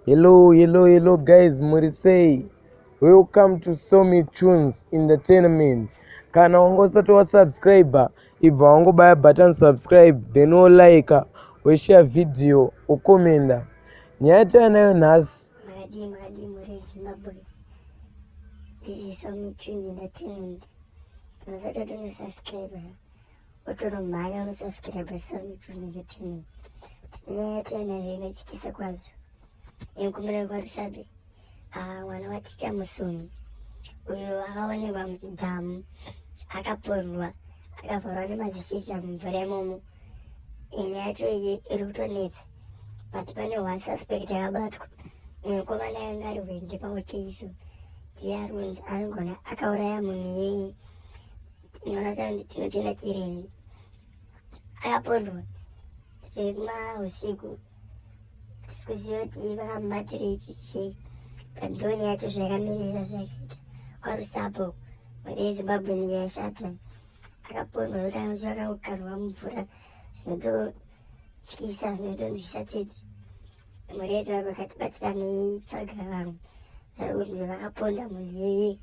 Hello, hello, hello guys, muri sei? Welcome to Somi Tunes Entertainment. Kana wanga usati wasubscribe, ibva wangobaya button subscribe, then wolike, woshare video, wokomenda. Nyaya yatinayo nhasi. Makadii, makadii mhuri yeZimbabwe? This is Somi Tunes Entertainment. Kana usati watonosubscribe, wotonomhanya unosubscribe Somi Tunes Entertainment. Nyaya yatinayo inotyisa kwazvo. Yemukomana wekwaRusape, mwana waticha Musumi, uyo akaonekwa muchidhamu akapondwa, akavharwa nemazishizha mumvura imomo. Nyaya yacho iyi iri kutonetsa, but pane one suspect akabatwa, mumwe mukomana anga ari hwende paokeiso, ndiye ari kunzi anogona akauraya munhu iyeye. Mwana Tinotenda Chirenje akapondwa zvekumahusiku. Tisi kuziva kuti vakamubatirei chichii, but ndoni yacho zvakamirira zvakaita kwaRusapo. Mhuri yeZimbabwe, nyika yashata. Akapondwa nokuti anzi akangokandwa mumvura. Zvinototyisa, zvinotonzwisa tsitsi. Mhuri yeZimbabwe, katibatsiranei tsvaga vanhu vari kunzi vakaponda munhu iyeye.